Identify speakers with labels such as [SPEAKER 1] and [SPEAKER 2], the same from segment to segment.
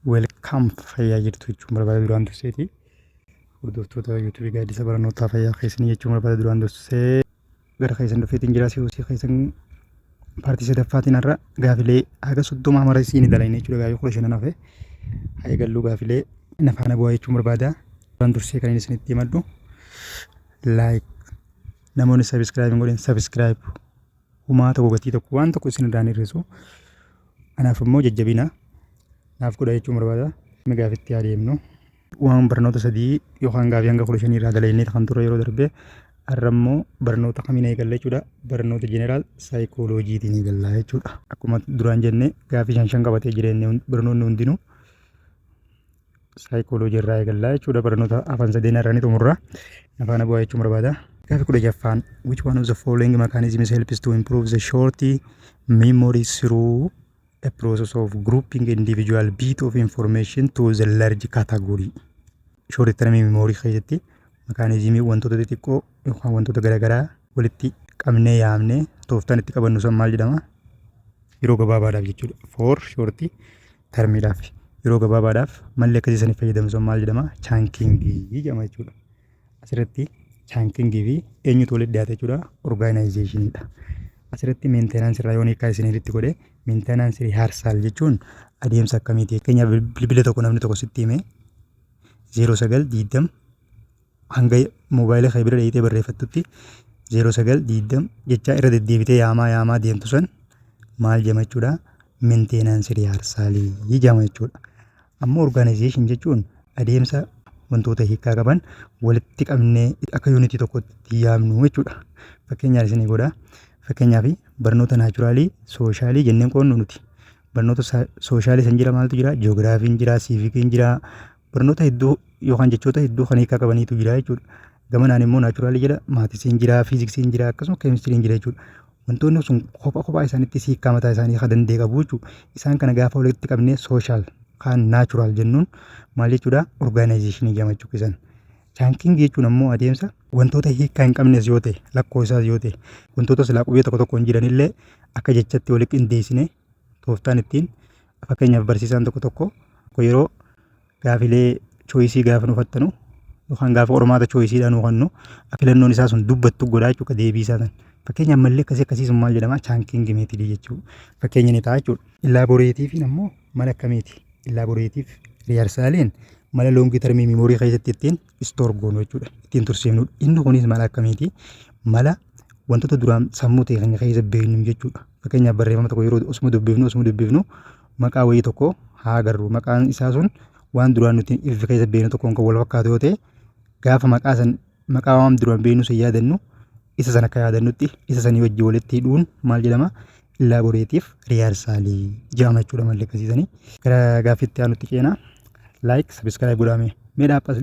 [SPEAKER 1] Welcome, fayyaa jirtu jechuun barbaada duraan durseeti. Hordoftoota YouTubeii Gaaddisa Barnootaa, fayyaa keessanii jechuun barbaada. Duraan dursee gara keessan dhufeetiin jira. COC keessan partii sadaffaatiin har'a gaafilee haga 30 mara isiin dalayne jechuudha. Gaafii 15 hafe haa eegalluu. Gaafilee na faana bu'aa jechuun barbaada. Duraan dursee kan inni isinitti himadhu, like, namoonni subscribe hin godhin subscribe, humaa tokko gatii tokko waan tokko isin irraa hin hir'isu. Anaaf immoo jajjabina naaf godha jechuun barbaada. Gaafitti adeemnu. Waan barnoota sadii yookaan gaafii hanga 15 irraa dalaynee kan turre yeroo darbe, har'a immoo barnoota kamiin eegalla jechuudha? Barnoota general psychologyitiin eegalla jechuudha. Akkuma duraan jenne, gaafii shan shan qabatee jireenya barnoonni hundinuu saayikooloojii irraa eegalla jechuudha. Barnoota afaan sadeen irraa ni xumurra. Afaan bu'aa jechuun barbaada. Gaafii 16ffaan, which one of the following mechanisms helps to improve the short memory through a process of grouping individual bit of information to the large category? Short term memory keessatti mechanismii wantoota xixiqqoo yookaan wantoota garaagaraa walitti qabnee yaamnee tooftaan itti qabannu san maal jedhama? Yeroo gabaabaadhaaf jechuudha. For short termiidhaaf, yeroo gabaabaadhaaf malli akkasii saniif fayyadamu sun maal jedhama? Chunkingii jedhama jechuudha. Asirratti chunkingii fi eenyutu walitti dhiyaata jechuudha? Organizationiidha. Asirratti maintenance irraa yoon hiikkaa isinitti godhe, maintenance rehearsal jechuun adeemsa akkamiiti? Fakkeenyaaf, bilbila tokko namni tokko sitti hime, 0920, hanga moobaayila kee bira dheeyitee barreeffattutti 0920 jecha irra deddeebitee yaamaa yaamaa deemtu san maal jedhama jechuudha? Maintenance rehearsalii jedhama jechuudha. Ammoo organization jechuun adeemsa wantoota hiikkaa qaban walitti qabnee akka unitii tokkotti yaamnu jechuudha. Fakkeenyaaf isinii godha. Fakkeenyaaf, barnoota naturalii, socialii jenneen qoodnu nuti. Barnoota socialii san jira maaltu jira? Jiyoogiraafiin jira, civiciin jira, barnoota hedduu yookaan jechoota hedduu kan hiikaa qabaniitu jira jechuudha. Gamanaan immoo naturalii jira, mathsiin jira, fiiziksiin jira, akkasuma keemistiriin jira jechuudha. Wantoonni sun kophaa kophaa isaaniitti hiikkaa mataa isaanii kan danda'e qabu jechuudha. Isaan kana gaafa walitti qabnee social kan natural jennuun maal jechuudha? Organizationii jedhama jechuudha isaan. Chunking jechuun ammoo adeemsa wantoota hiikkaa hin qabnes yoo ta'e, lakkoofsaas yoo ta'e, wantoota silaa qubee tokko tokko hin jiranillee akka jechatti walitti qindeessine tooftaan ittiin, fakkeenyaaf, barsiisaan tokko tokko yeroo gaafilee choiceii gaafa nu fattanu yookaan gaafa qormaata choiceiidhaan nu kennu, filannoon isaa sun dubbattu godhaa jechuudha deebii isaa san. Fakkeenyaaf, malli akkasii akkasii sun maal jedhama? Chunking methodii jechuudha. Fakkeenya ni ta'a jechuudha. Elaborativeiin ammoo mala akkamiiti? Elaborative rehearsaliin mala long termii memory keessatti ittiin store goonu jechuudha. Ittiin tursiifnudha. Inni kunis mala akkamiiti? Mala wantoota duraan sammuu ta'e keenya keessa beeknu jechuudha. Fakkeenyaaf, barreeffama tokko yeroo osuma dubbifnu maqaa wayii tokko haa agarru. Maqaan isaa sun waan duraan nuti ifi keessa beeknu tokkoon kan wal fakkaatu yoo ta'e, gaafa maqaa san, maqaa waan duraan beeknu san yaadannu, isa san akka yaadannutti isa sanii wajjin walitti hidhuun maal jedhama? Elaborative rehearsalii jedhama jechuudha malli akkasiisanii. Gara gaaffiitti aanutti ceenaa. Like, subscribe godhaame. Mee dhaabba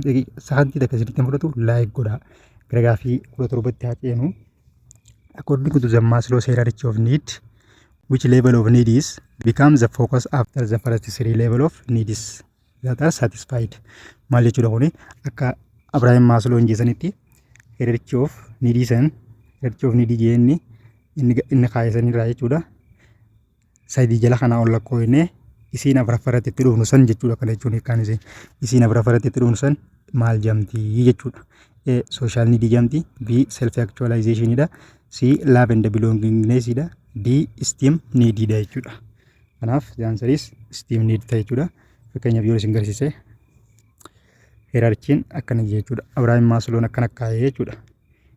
[SPEAKER 1] sakantii takka isinitti fudhatu, like godhaa. Gara gaaffii 17tti haa ceenu. According to the Maslow's hierarchy of need, which level of need is becomes the focus after the first three level of needs that are satisfied? Maal jechuudha kuni? Akka Abraham Maslow jeesanitti, hierarchy of need san, hierarchy of need jeenni inni kaayessanirraa jechuudha. Sadii jala kanaa ol lakkoofnee isiin afuraffaratti itti dhufnu san jechuudha. Kana jechuun hiikkaan isii isiin afuraffaratti itti dhufnu san maal jedhamti jechuudha. A, social need jedhamti. B, self actualization dha. C, love and belongingness dha. D, esteem need dha jechuudha. Kanaaf the answer is esteem need ta'a jechuudha. Fakkeenyaaf, yoo isin garsiise, hierarchyiin akkana jechuudha. Abraham Maslown akkana kaa'ee jechuudha.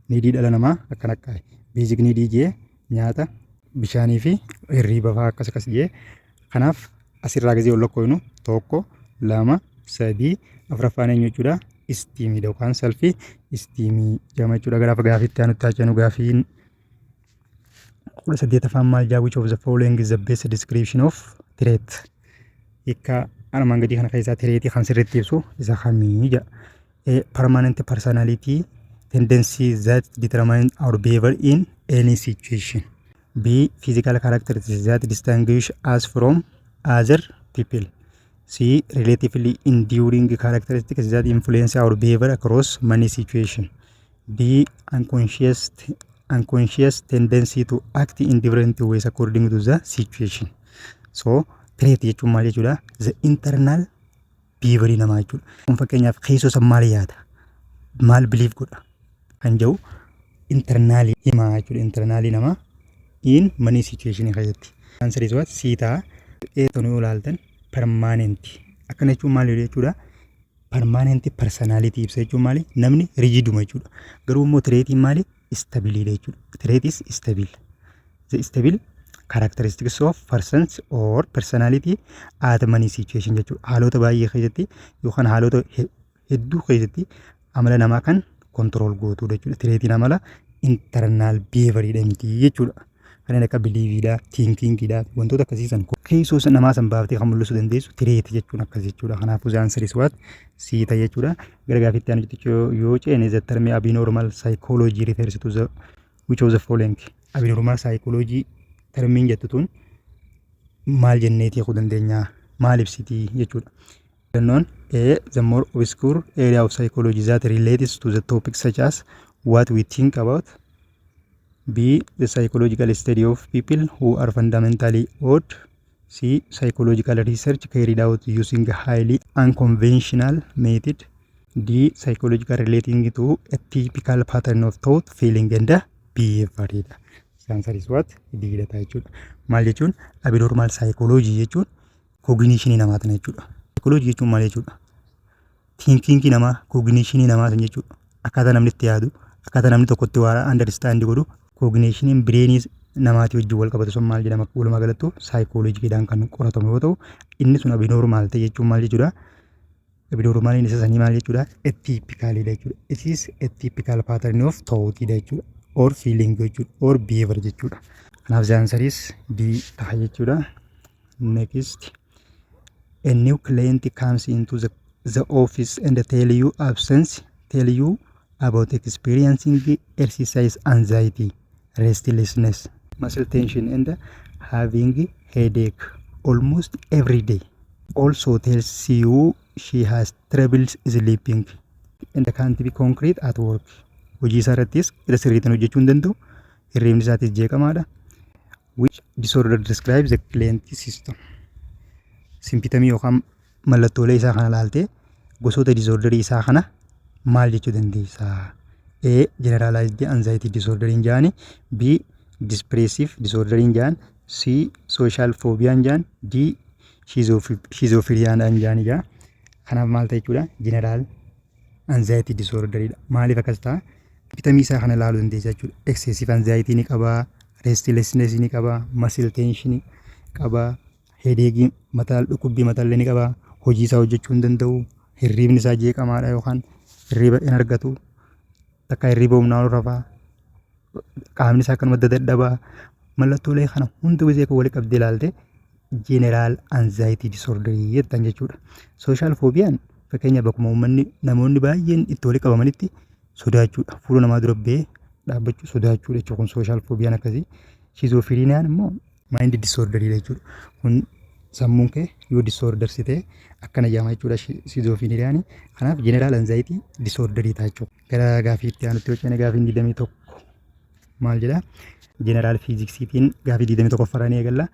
[SPEAKER 1] Needii dhala namaa akkana kaa'e. Basic needii jee nyaata, bishaanii fi hirriiba fa'aa akkas akkas jee. Kanaaf asirraa gizee ol lakkoofnu, tokko, lama, sadii, afuraffaan eenyu jechuudha? Esteemiidha yookaan self esteemii jedhama jechuudha. Gaafa gaafiitti aanutti haa ceenu. Gaafiin 18ffaan maal jaa? Which of the following is the best description of trait? Hiikkaa armaan gadii kana keessaa traitii kan sirriitti ibsu isa kamii jedha. A, permanent personality tendency that determine our behavior in any situation. B, physical characteristics that distinguish us from other people. C, relatively enduring characteristics that influence our behavior across many situations. D, unconscious tendency to act in different ways according to the situation. So trait jechuun maal jechuudha? The internal Behaviorii namaa jechuudha. Kun fakkeenyaaf keessoo san maal yaada? Maal believe godha? Kan jedhu internalii himaa jechuudha. Internalii namaa in many situation keessatti. Answer is what? C ta'a. A tonu yoo ilaaltan permanent. Akkana jechuun maal jechuudha? Permanent personality ibsa jechuun maali? Namni rigiduma jechuudha. Garuu immoo traitiin maali? Stableiidha jechuudha. Trait is stable. The stable characteristics of persons or personality at many situation jechuudha. Haalota baay'ee keessatti yookaan haalota hedduu keessatti amala namaa kan control gootudha jechuudha. Traitiin amala internal behavior miti jechuudha. Kanneen akka beliefiidha, thinkingiidha, wantoota akkasii san keessoo namaa san baaftee kan mul'isuu dandeessu trait jechuun akkas jechuudha. Kanaafuu the answer is what? C ta'a jechuudha. Gara gaaffiitti aanutti yoo ceene, the term abnormal psychology refers to the which of the following? Abnormal psychology termiin jettu tun maal jenneetii hiikuu dandeenya? Maal ibsitii jechuudha. Filannoon A, the more obscure area of psychology that relates to the topics such as what we think about. B, the psychological study of people who are fundamentally odd. C, psychological research carried out using highly unconventional method. D, psychological relating to a typical pattern of thought, feeling and behavior. The answer is what? D dha jechuudha. Maal jechuun? Abnormal psychology jechuun cognition namaa tana jechuudha. Psychology jechuun maal jechuudha? Thinking namaa, cognition namaa san jechuudha. Akkaataa namni itti yaadu, akkaataa namni tokko itti waa understand godhu, cognitioniin brainii namaatii wajjin wal qabatu sun maal jedhama? Walumaa galattuu psychologyidhaan kan qoratamu yoo ta'u, inni sun abnormal ta'e jechuun maal jechuudha? Abnormaliin isa sanii maal jechuudha? Atypicalidha jechuudha. It is a typical pattern of thoughtidha jechuudha. Or feeling jechuudha. Or behavior jechuudha. Kanaaf the answer is D ta'a jechuudha. Next, a new client comes into the office and tell you about experiencing exercise anxiety, restlessness, muscle tension and having headache almost every day. Also tells you she has trouble sleeping and can't be concrete at work. Hojii isaa irrattis qixa sirriitiin hojjechuu hin danda'u. Hirribni isaatis jeeqamaadha. Which disorder describes the client symptom? Symptomii yookaan mallattoolee isaa kana ilaaltee gosoota disorderii isaa kana maal jechuu dandeessaa? A. Generalized anxiety disorder hin jedhani. B. Depressive disorder hin jedhan. C. Social phobia hin jedhan. D. Schizophrenia hin jedhani jedha. Kanaaf maal ta'e jechuudha? General anxiety disorderidha. Maaliif akkas ta'a? Symptomii isaa kana ilaaluu dandeessa jechuudha. Excessive anxiety ni qabaa, restlessness ni qabaa, muscle tension qabaa, headache, mataa dhukkubbii mataallee ni qabaa, hojii isaa hojjechuu hin danda'u, hirriibni isaa jeeqamaadha yookaan hirriiba hin argatu, takka hirriiba humnaa ol rafaa, qaamni isaa akkanuma dadhabaa. Mallattoolee kana hunda gisee kan walitti qabdee ilaalte general anxiety disorder jettan jechuudha. Social phobiaan fakkeenya bakkuma uummanni namoonni baay'een itti walitti qabamanitti sodaachuudha. Fuula namaa dura ba'ee dhaabbachuu sodaachuudha jechuudha kun social phobiaan akkasii. Schizophreniaan immoo mind disorderidha jechuudha. Kun sammuun kee yoo disordersi ta'e akkana jedhama jechuudha schizophreniaan. Kanaaf general anxiety disorderii ta'a jechuudha. Gara gaafii itti aanutti yoo ceene, gaafiin 21 maal jedhaa? General physicsiitiin gaafii 21ffaarraa ni eegalla.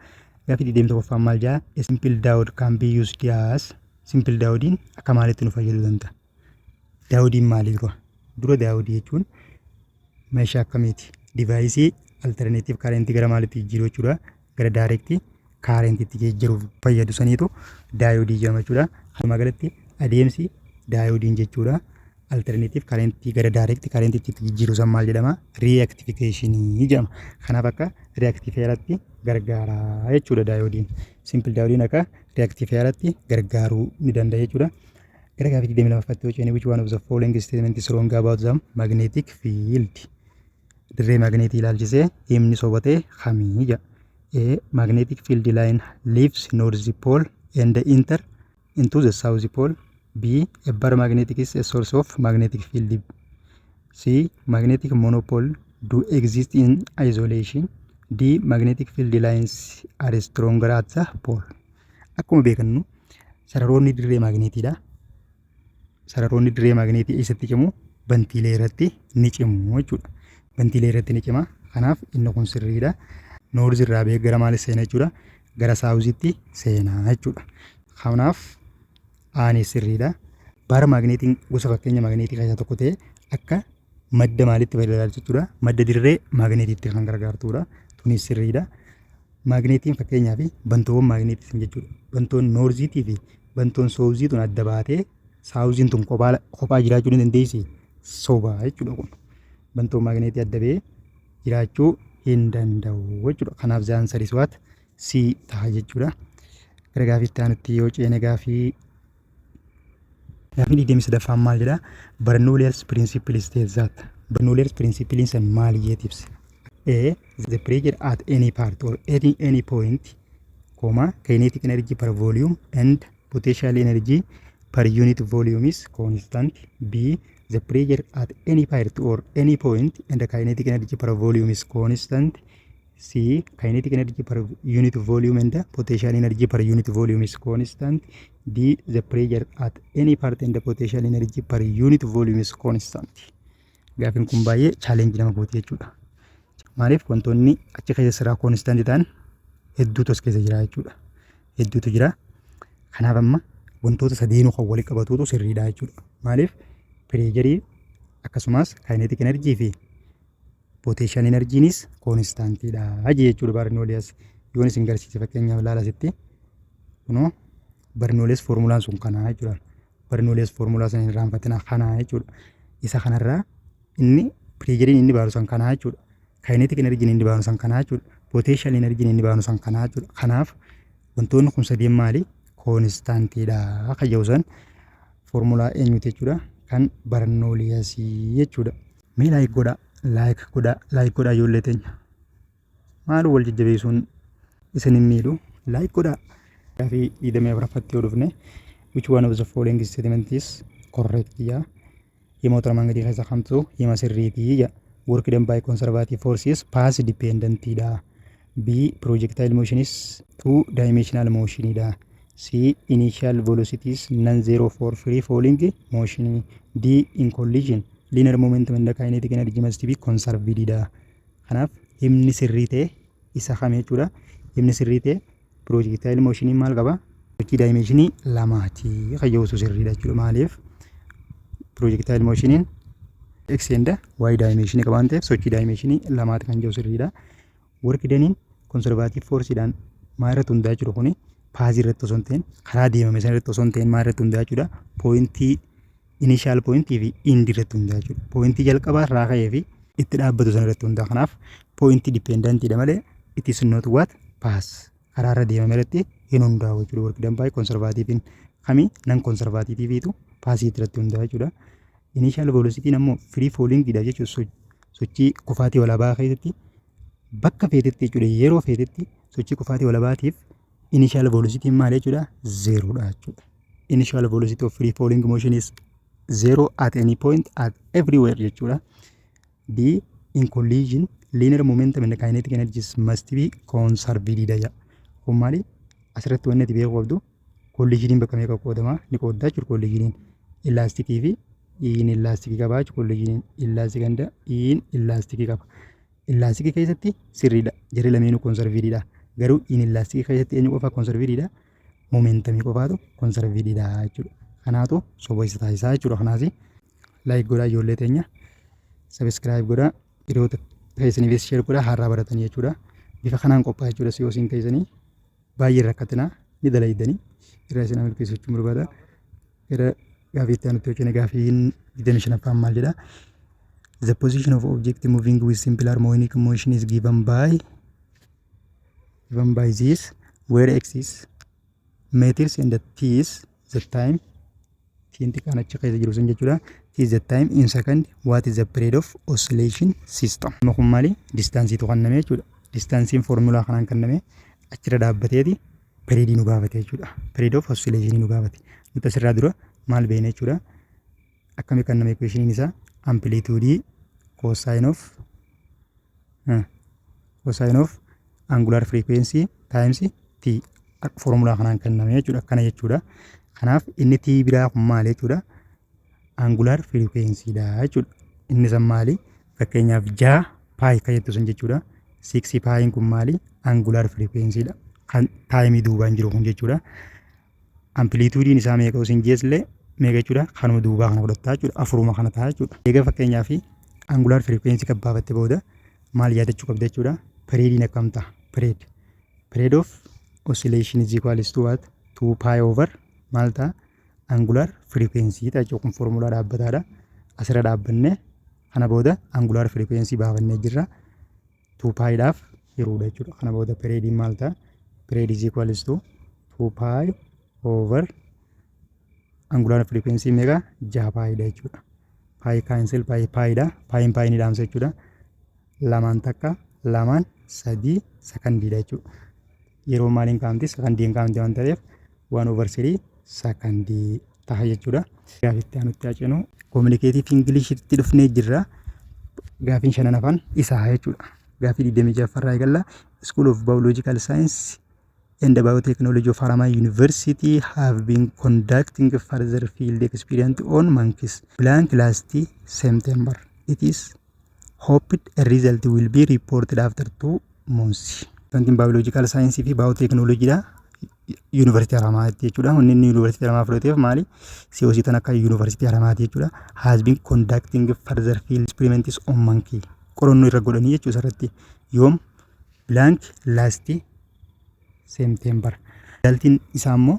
[SPEAKER 1] Gaafii 21ffaan maal jedhaa? A simple diode can be used as, simple diodiin akka maalitti nu fayyaduu danda'a? Diodiin maali dura? Dura diodii jechuun meeshaa akkamiiti? Deviceii alternative currentii gara maalitti jijjiiruu jechuudha? Gara direct currentiitti jijjiiruuf fayyadu saniitu diodii jedhama jechuudha. Walumaa galatti adeemsi diodiin jechuudha, alternative currentii gara direct currentiitti jijjiiruu san maal jedhama? Rectificationii jedhama. Kanaaf akka rectifieratti gargaara jechuudha diodiin. Simple diodiin akka rectifieratti gargaaruu ni danda'a jechuudha. Gara gaafii 22ffaatti yoo ceene, which one of the following statement is wrong about the magnetic field? Dirree magneetii ilaalchisee himni soba ta'e kamii jedha. A. Magnetic field line leaves north pole and enter into the south pole. B. A bar magnetic is a source of magnetic field. C. Magnetic monopole do exist in isolation. D. Magnetic field lines are stronger at the pole. Akkuma beekannu sararoonni dirree maagneetiidha. Sararoonni dirree maagneetii eessatti cimu? Bantiilee irratti ni cimu jechuudha. Bantiilee irratti ni cima. Kanaaf inni kun sirriidha. North irraa ba'ee gara maalitti seena jechuudha? Gara southitti seenaa jechuudha. Kanaaf Aanis sirriidha. Bar maagneetiin gosa fakkeenya maagneetii keessaa tokko ta'ee akka madda maalitti fayyada jechuudha? Madda dirree maagneetiitti kan gargaartudha. Tunis sirriidha. Maagneetiin fakkeenyaaf bantoowwan maagneetii jechuudha. Bantoon northiitii fi bantoon southii tun adda baatee southiin tun kophaa jiraachuu ni dandeessi? Sobaa jechuudha kun. Bantoon maagneetii adda ba'ee jiraachuu hin danda'u jechuudha. Kanaaf the answer is what? C ta'a jechuudha. Gara gaafiitti aanutti yoo ceene, gaafii 23ffaan maal jedhaa? Bernoulli's principle states that. Bernoulli's principle san maal jeet ibsa? A. The pressure at any part or any point, comma, kinetic energy per volume and potential energy per unit volume is constant. B. The pressure at any part or any point and the kinetic energy per volume is constant. C. Kinetic energy per unit volume and the potential energy per unit volume is constant. D. The pressure at any part and the potential energy per unit volume is constant. Gaafiin kun baay'ee challenge nama gooti jechuudha. Maaliif? Wantoonni achi keessa siraa constant ta'an hedduutu as keessa jira jechuudha. Hedduutu jira. Kanaaf amma wantoota sadeenuu kan walitti qabatuutu sirriidha jechuudha. Maaliif? Pressureii akkasumas kinetic energy fi potential energyiinis constantiidha jechuudha Bernoulli's. Yoon isin garsiise, fakkeenyaaf ilaala asitti, kunoo Bernoulli's formulaan sun kanaa jechuudha. Bernoulli's formulaa sana hin irraanfatinaa, kanaa jechuudha. Isa kanarraa inni pressureiin inni baanu san kanaa jechuudha. Kinetic energyiin inni baanu san kanaa jechuudha. Potential energyiin inni baanu san kanaa jechuudha. Kanaaf wantoonni kun sadeen maali? Constantiidha kan jedhu san foormulaa eenyuti jechuudha? Kan Bernoulli'sii jechuudha. Mee like godhaa, like godhaa, like godhaa ijoollee teenya. Maaloo wal jajjabeessuun isin hin miidhu, like godhaa. Gaafii 24ffatti yoo dhufne, which one of the following statement is correct yaa? Himoota armaan gadii keessaa kamtu hima sirriitii yaa? Work done by conservative forces path dependent dha. B. Projectile motion is two dimensional motion dha. C. Initial velocity is non-zero for free falling motion. D. In collision, linear momentum and the kinetic energy must be conserved dha. Kanaaf himni sirrii ta'e isa kam jechuudha? Himni sirrii ta'e projectile motion maal qaba? Sochii dimensionii lamaati kan jedhutu sirriidha jechuudha. Maaliif? Projectile motioniin x and y dimensionii qaba waan ta'eef sochii dimensionii lamaati kan jedhu sirriidha. Work doneiin conservative forceidhaan maal irratti hundaa'aa jechuudha kuni? Pathii irratti osoo hin ta'in, karaa deemame sana irratti osoo hin ta'in, maal irratti hundaa'aa jechuudha? Pointii, initial pointii fi end irratti hundaa'aa jechuudha. Pointii jalqabaa irraa ka'ee fi itti dhaabbatu sana irratti hundaa'a. Kanaaf pointii dependentiidha malee it is not what? Path, karaa irra deemame irratti hin hundaa'u jechuudha. Work done by conservativeiin kami? Non conservativeiitu pathii irratti hundaa'a jechuudha. Initial velocityiin ammoo free fallingidha jechuudha. Sochii kufaatii walabaa keessatti bakka feetetti jechuudha, yeroo feetetti sochii kufaatii walabaatiif initial velocityiin maal jechuudha? Zerodha jechuudha. Initial velocity of free falling motion is zero at any point at everywhere jechuudha. D. In collision, linear momentum and kinetic energies must be conserved dha jedha. Kun maali? Asirratti wanni ati beekuu qabdu, collisioniin bakka meeqa qoodama? Ni qooddaa jechuudha collisioniin. Elasticii fi inelasticii qaba jechuudha collisioniin. Elastic and inelasticii qaba. Elasticii keessatti sirriidha. Jarri lameenuu conservedidha. Garuu inelasticii keessatti eenyu qofa conservedidha? Momentumii qofaatu conservedidha jechuudha. Kanaatu soba isa taasisaa jechuudha. Kanaaf like godhaa ijoollee teenya. Subscribe godhaa. Hiriyoota keessaniifis share godhaa, haaraa baratanii jechuudha. Bifa kanaan qophaa'e jechuudha COC'n keessanii. Baay'ee rakkatinaa, ni dalaydanii irraa isin milkeessuu jechuun barbaada. Gara gaafii itti aanutti hojjenne, gaafiin 25ffaan maal jedhaa? The position of object moving with simple harmonic motion is given by this, where x is meters and the t is the time, t xiqqaan achi keessa jiru sun jechuudha, t is the time in second. What is the period of oscillation system? Amma kun maali? Distanceiitu kenname jechuudha. Distanceiin foormulaa kanaan kenname, achirra dhaabbateeti periodii nu gaafate jechuudha. Period of oscillation nu gaafate. Nuti asirraa dura maal beekna jechuudha? Akkami kenname equationiin isaa? Amplitude cosine of angular frequency times t foormulaa kanaan kenname jechuudha, akkana jechuudha. Kanaaf inni t biraa kun maal jechuudha? Angular frequency dha jechuudha. Inni san maali? Fakkeenyaaf 6 pi kan jettu sun jechuudha. Six piin kun maali? Angular frequency dha, kan timeii duubaan jiru kun jechuudha. Amplitudeiin isaa meeqa isin jeeslee meeqa jechuudha? Kanuma duubaa kana fudhattaa jechuudha. Afuruma kana ta'a jechuudha. Egaa fakkeenyaaf angular frequency qabbaafatte booda maal yaadachuu qabda jechuudha? Periodiin akkam ta'a? Period. Period of oscillation is equals to what? 2 pi over maal ta'a? Angular frequency ta'a jechuudha. Kun foormulaa dhaabbataadha. Asirra dhaabbannee kana booda angular frequency baafannee jirra. 2 pi dhaaf hiruudha jechuudha. Kana booda periodiin maal ta'a? Period is equals to 2 pi over angular frequency meeqa? 6 pi dha jechuudha. Pi cancel pi pi dha. Piin pi ni dhaamsa jechuudha. Lamaan takka lamaan sadii sakandiidha jechuudha. Yeroo maaliin kaa'amti? Sakandiin kaa'amti waan ta'eef 1/3 sakandii ta'a jechuudha. Gaafitti aanutti haa ceenu. Communicative Englishitti dhufnee jirra. Gaafiin shanan hafan isaa jechuudha. Gaafii 26ffarraa eegalla. School of Biological Science and Biotechnology of Haramaya University have been conducting further field experiment on monkeys. Blank last September. It is hoped a result will be reported after 2 months. Wanti biological science fi biotechnology dha. Yuunivarsiitii Haramaatti jechuudha. Wanni inni Yuunivarsiitii Haramaa fudhateef maali? COC tan akka Yuunivarsiitii Haramaati jechuudha. Has been conducting further field experiments on monkey. Qorannoo irra godhanii jechuudha irratti. Yoom? Blank last September. Resultiin isaa immoo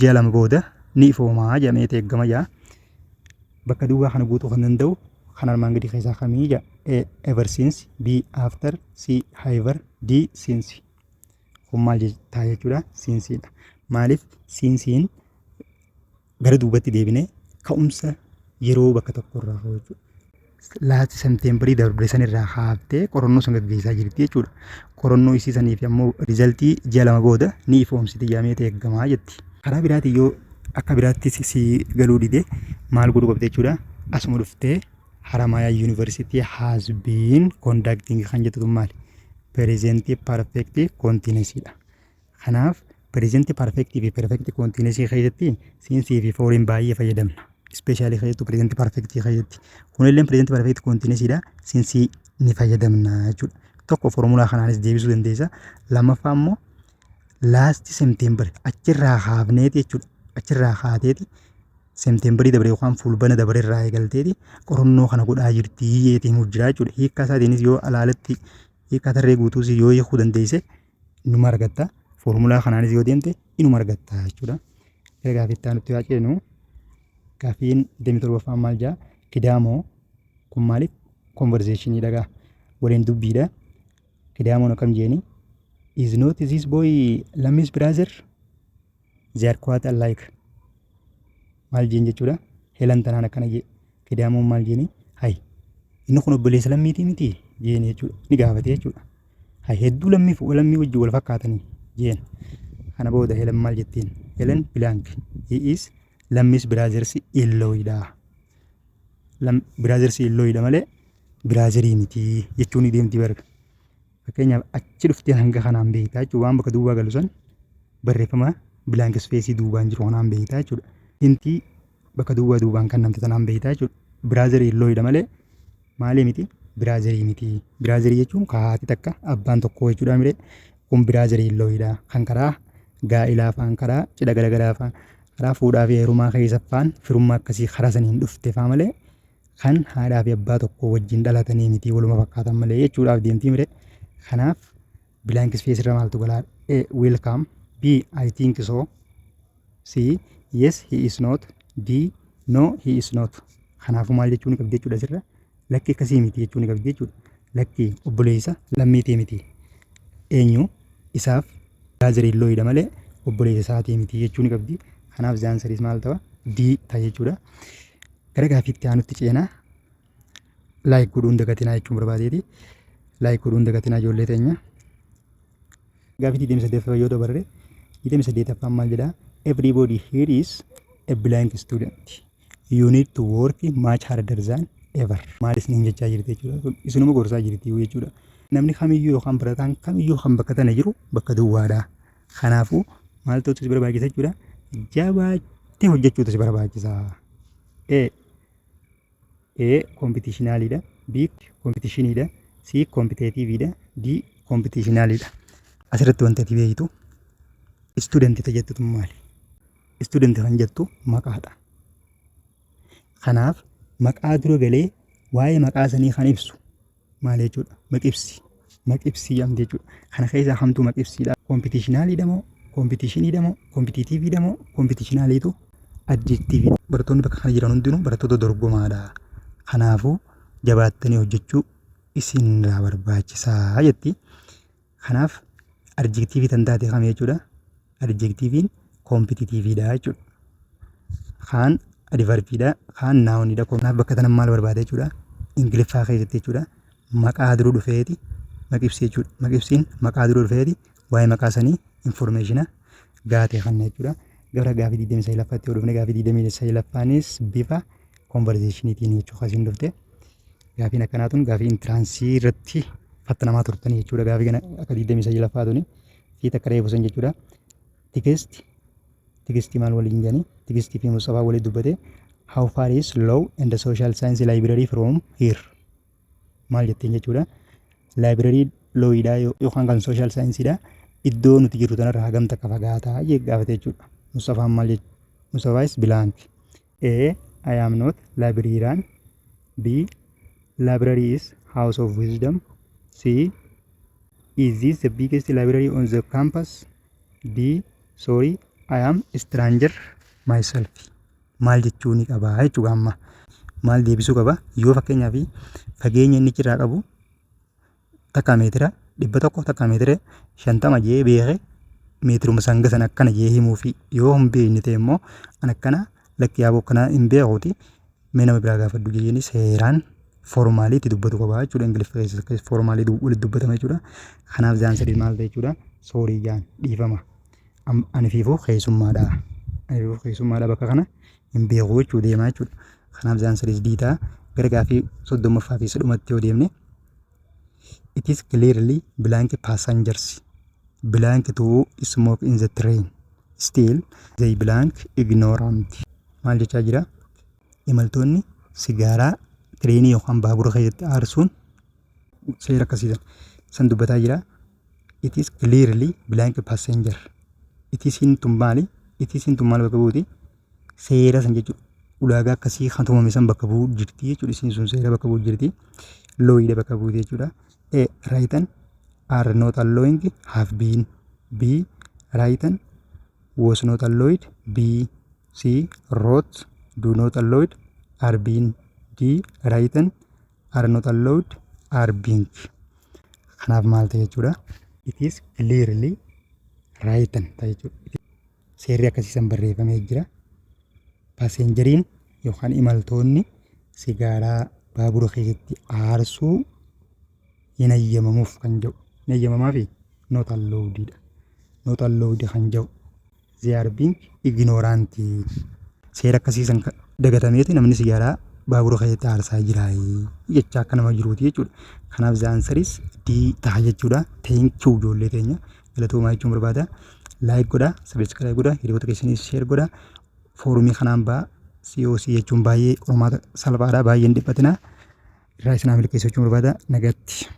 [SPEAKER 1] ji'a 2 booda ni ifoomaa jedhamee eeggama jaa. Bakka duwwaa kana guutuu kan danda'u kan armaan gadii keessaa kamii jaa? A. Ever since, B. After, C. However, D. Since. Kun maal ta'a jechuudha? Sinceiidha. Maaliif sinceiin gara duubatti deebinee ka'umsa yeroo bakka tokko irraa ka'u jechuudha. Last Septemberii darbe san irraa kaaftee qorannoo san gaggeessaa jirti jechuudha. Qorannoo isii saniif ammoo resultii ji'a 2 booda ni ifoomsiti jedhamee eeggamaa jetti. Karaa biraatiin yoo akka biraatti si galuu dide maal godhuu qabda jechuudha? Asuma dhuftee Haramaayaa University has been conducting kan jettu maali? Present perfect continuousdha. Kanaaf present perfect fi perfect continuous keessatti sinceii fi foriin baay'ee fayyadamna. Especially keessattuu present perfect keessatti. Kunillee present perfect continuousdha. Sinceii ni fayyadamna jechuudha. Tokko foormulaa kanaanis deebisuu dandeessa. Lammaffaa immoo last September achirraa kaafneeti jechuudha. Achirraa kaateeti Septemberii dabre yookaan Fulbana dabre irraa eegalteeti qorannoo kana godhaa jirti jeetii himuuf jira jechuudha. Hiikkaa isaatiinis yoo alaalatti hiikkaa tarree guutuus yoo hiikuu dandeesse inuma argatta. Foormulaa kanaanis yoo deemte inuma argatta jechuudha. Gara gaaffii itti aanutti haa ceenu. Gaaffiin 27ffaan maal jedha? Kidaamoo kun maaliif conversationii dhagaa waliin dubbiidha. Kidaamoon akkam jeeni? "Is not this boy Lammi's brother? They are quite alike." Maal jeen jechuudha? Helan tanaan akkana jee. Kidaamoon maal jeeni? "Hay, inni kun obboleessa Lammiitii miti?" jeeni jechuudha. Ni gaafate jechuudha. "Hay, hedduu Lammii Lammii wajjin wal fakkaatanii" jeen. Kana booda Helan maal jettiin? Helen blank. "He is Lammi's brothers in-lawidha. Brothers in-lawidha malee brotherii miti" jechuun ni deemti barga. Fakkeenyaaf achi dhuftee hanga kanaan beektaa jechuudha. Waan bakka duwwaa galu san barreeffama blank spaceii duubaan jiru kanaan beektaa jechuudha. Hintii bakka duwwaa duubaan kan namti tanaan beektaa jechuudha. Brother in-lawidha malee maalii miti? Brotherii miti. Brotherii jechuun haati takka abbaan tokko jechuudha mire. Kun brother in-lawidha. Kan karaa gaa'ilaa faan, karaa cidha garagaraa faan, karaa fuudhaa fi heerumaa keessa faan firummaa akkasii karaa saniin dhufte faa malee kan haadhaa fi abbaa tokko wajjin dhalatanii miti, waluma fakkaatan malee jechuudhaaf deemtii mire. Kanaaf blank space irra maaltu galaa? A. Welcome, B. I think so, C. Yes, he is not, D. No, he is not. Kanaafuu maal jechuu ni qabdi jechuudha asirra? Lakki, akkasii miti jechuu ni qabdi jechuudha. Lakki, obboleessa Lammiitii miti. Eenyu isaaf brother in-lawidha malee obboleessa isaatii miti jechuu ni qabdi. Kanaaf the answer is maal ta'a? D ta'a jechuudha. Gara gaaffiitti aanutti ceenaa. Like godhuun dagatinaa jechuun barbaadeeti. Like godhuun dagatinaa, ijoollee teenya. Gaaffii 28ffaa yoo dabarre, 28ffaan maal jedhaa? "Everybody here is a blank student. You need to work much harder than ever." Maal isiniin jechaa jirti jechuudha? Isinuma gorsaa jirti jechuudha. Namni kamiyyuu yookaan barataan kamiyyuu kan bakka tana jiru bakka duwwaadha. Kanaafuu maaltu si barbaachisa jechuudha? Jabaattee hojjechuutu si barbaachisa. A. A. Competitionalidha. B. Competitioniidha. C. Competitiveidha. D. Competitionalidha. Asirratti wanti ati beektu studentii jettutu maali? Student kan jettu maqaadha. Kanaaf maqaa dura galee waa'ee maqaa sanii kan ibsu maal jechuudha? Maqibsi. Maqibsii jedhamti jechuudha. Kana keessaa kamtu maqibsiidha? Competitionaliidha moo? Competitioniidha moo? Competitiveiidha moo? Competitionaliitu adjectiveiidha. Barattoonni bakka kana jiran hundinuu barattoota dorgomaadha. Kanaafuu jabaattanii hojjechuu isinirraa barbaachisaa jetti. Kanaaf adjectiveii tan taate kam jechuudha? Adjectiveiin competitiveiidha jechuudha. Kaan adverbiidha, kaan nouniidha. Kanaaf bakka tana maal barbaada jechuudha? Ingiliffaa keessatti jechuudha. Maqaa dura dhufeeti maqibsii jechuudha. Maqibsiin maqaa dura dhufeeti waa'ee maqaa sanii informationa gaatee kanna jechuudha. Gara gaafii 29ffaatti yoo dhufne, gaafii 29ffaanis bifa conversationiitiin jechuudha asiin dhufte. Gaafiin akkanaa tun gaafii entranceii irratti fattanamaa turtanii jechuudha. Gaafii kana akka 29ffaa tuni fi takka reefu san jechuudha. Tigistii maal waliin jedhanii, Tigistii fi Mustafaa waliin dubbate. "How far is Law and the Social Science Library from here?" Maal jetteen jechuudha? Library lawiidhaa yookaan kan social scienceiidha. Iddoo nuti jirru tanarraa hagam takka fagaataa jee gaafate jechuudha. Mustafaan maal jechuudha? Mustafaa is blank. A. I am not librarian. B. Library is house of wisdom. C. Is this the biggest library on the campus? D. Sorry, I am stranger myself. Maal jechuu ni qabaa jechuudha amma. Maal deebisuu qaba? Yoo fakkeenyaaf fageenya inni achirraa qabu takka meetira 100, takka meetira 50 jee beeke, meetiruma sanga sana akkana jee himuu fi yoo hin beekne ta'e immoo, an akkana lakki yaaboo akkana hin beekuuti, mee nama biraa gaafadhu jeeni seeraan formalii itti dubbatu qaba jechuudha. Ingiliffa keessatti formalii walitti dubbatama jechuudha. Kanaaf the answer maal ta'e jechuudha? Sorry jaan, dhiifama. Ani fiifuu keessummaadha. Ani fiifuu keessummaadha, bakka kana hin beeku jechuu deemaa jechuudha. Kanaaf the answer D ta'a. Gara gaafii 30ffaa fi dhumatti yoo deemne, it is clearly blank passengers blank to smoke in the train, still they blank ignorant. Maal jechaa jira? Imaltoonni sigaaraa trainii yookaan baabura keessatti aarsuun seera akkasiisan san dubbataa jira. It is clearly blank passenger. It is tun maali? It is tun maal bakka buuti? Seera san jechuudha. Ulaagaa akkasii kan tumame san bakka bu'uu jirti jechuudha. Isiin sun seera bakka bu'uu jirti. Lawiidha bakka buuti jechuudha. A. Written are not allowing have been. B. Written was not allowed. B. C. Wrote do not allowed are been. D. Written are not allowed are being. Kanaaf maal ta'e jechuudha? It is clearly written ta'e jechuudha. Seerri akkasiisan barreeffamee jira. Passengeriin yookaan imaltoonni sigaaraa baabura keessatti aarsuu hin ayyamamuuf kan jedhu. Hin ayyamamaafi, not allowedidha. Not allowed kan jedhu. They are being ignorant. Seera akkasiisan dagatameeti namni sigaaraa baabura keessatti aarsaa jira jecha akka nama jiruuti jechuudha. Kanaaf the answer is D ta'a jechuudha. Thank you, ijoollee teenya. Galatoomaa jechuun barbaada. Like godhaa, subscribe godhaa, hiriyoota keessaniif share godhaa. Foorumii kanaan ba'a. COC jechuun baay'ee qormaata salphaadha. Baay'ee hin dhiphatina. Irraa isin haa milkeessu jechuun barbaada. Nagatti.